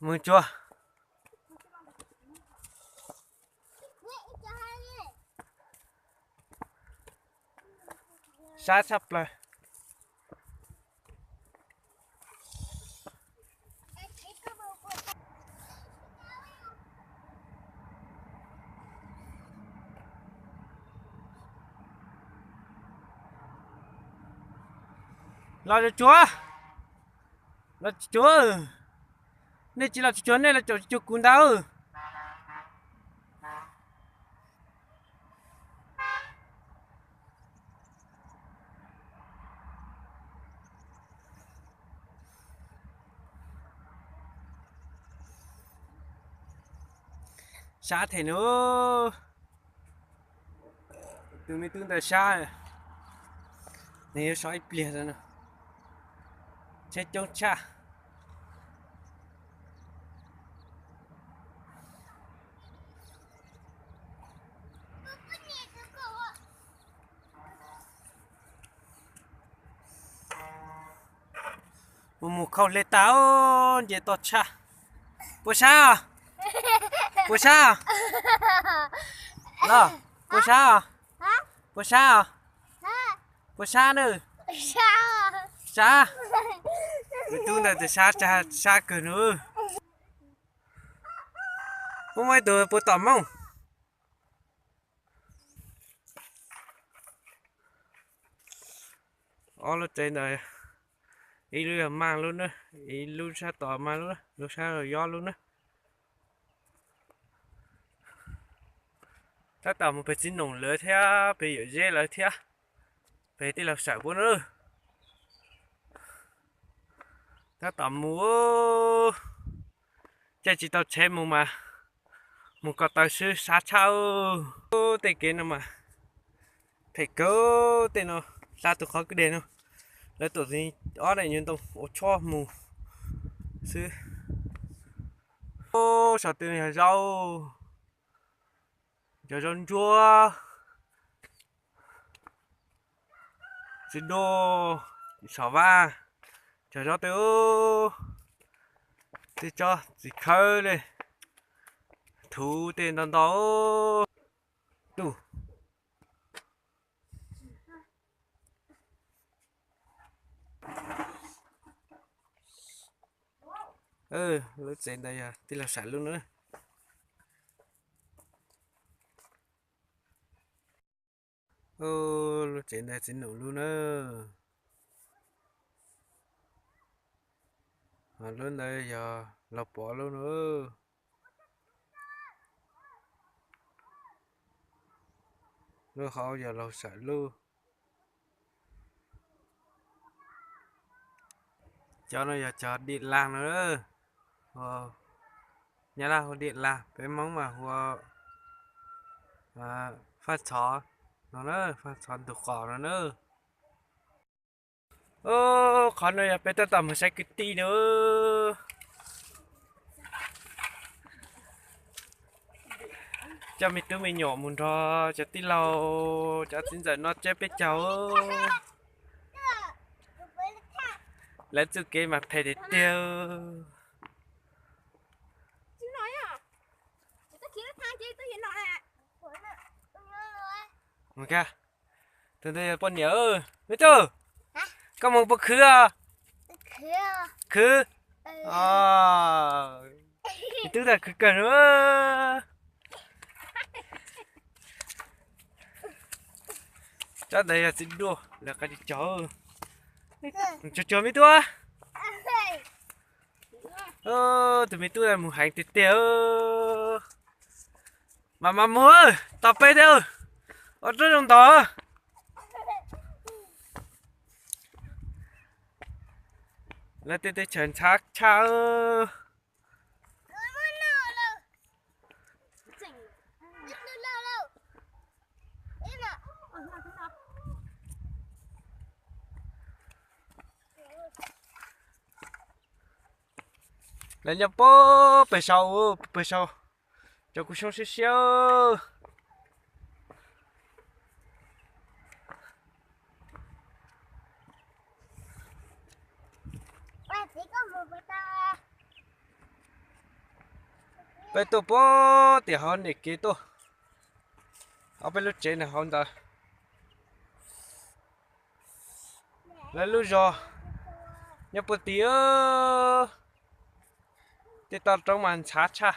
Mus tsuag. Sab tshaj plaws. Los tsuag tsuag, los tsuag tsuag. Nej tsis los tsuag tsuag, nej los caum tsuag tsuag kuv ntag. Sab them no. Tus me tub ntawd sab, nws yuav so ib pliag no. Tsheb coob tshaj. Mus mus khau hle tas, nce toj tshaj. Puas sab os? Puas sab os? Los, puas sab os? Puas sab os? Puas sab na? Sab. Tus tub ntawd tus sab, sab kawg no. Muaj muaj ib tug puas tom mooj. Ob lub tsev ntawd, ib lub yog maj lub na, ib lub sab tod maj lub, lub sab yob lub na. Tab tom mus pem txiv noom lawv thiab pem yawm zeb lawv thiab, pem tij laug Sawm puab na. Tab tom mus, caij tsis tau tsheb mus mas mus ko taw xwb sab tshaj. Tej kev no mas phem kawg, tej no hla tus qhov kwj deg no, lawv tuam txiv ob daim nyuag ntoo ua tshuaj mus xwb. Saum twg yog zaub, cov zaub ntsuab, txiv duaj, saum vaj, cov zaub tej, tej tsob txiv khawb li, thuv tej ntau ntau. Tus lub tsev ntawd yog tij laug Sam lub na. Lub tsev ntawd txiv num lub na. Ho lub ntawd yog laug Pov lub na. Lub hauv yog laug Sam lub. Cov no yog cov dim las no. Nyab Laj hu dim las, peb Hmoob mas hu faj txhov no na, faj txhov ntug qos no na. Qhov no yog peb tab tom mus saib kwv tij na. Coj me tub me nyuam mus nrog cov tij laug cov txiv ntxawm no tsheb peb caug. Lawv txuj kev mas phem tiag tiag. Tus ntawd yog poj niam. Me tub, koj mus puas khwv os? Khwv. Me tub ntawd khwv kawg no. Tsob ntawd yog txiv duaj lawv qab tsis cog. Tsuag tsuag me tub. Tus me tub mus heev tiag tiag. Mas mas mus, tos peb thiab. Ua rub zoo ntog. Lawv tej teb chaws ntxhab tshaj. Lawv nyob puag pem saud, pem saud, cov kuv xyoob siab siab. Peb tuaj puag tim hauv niam kev tuaj, ob peb lub tsev nws hauv ntawd. Lawv lub zos nyob puag tim, tej toj roob mas ntxhav tshaj.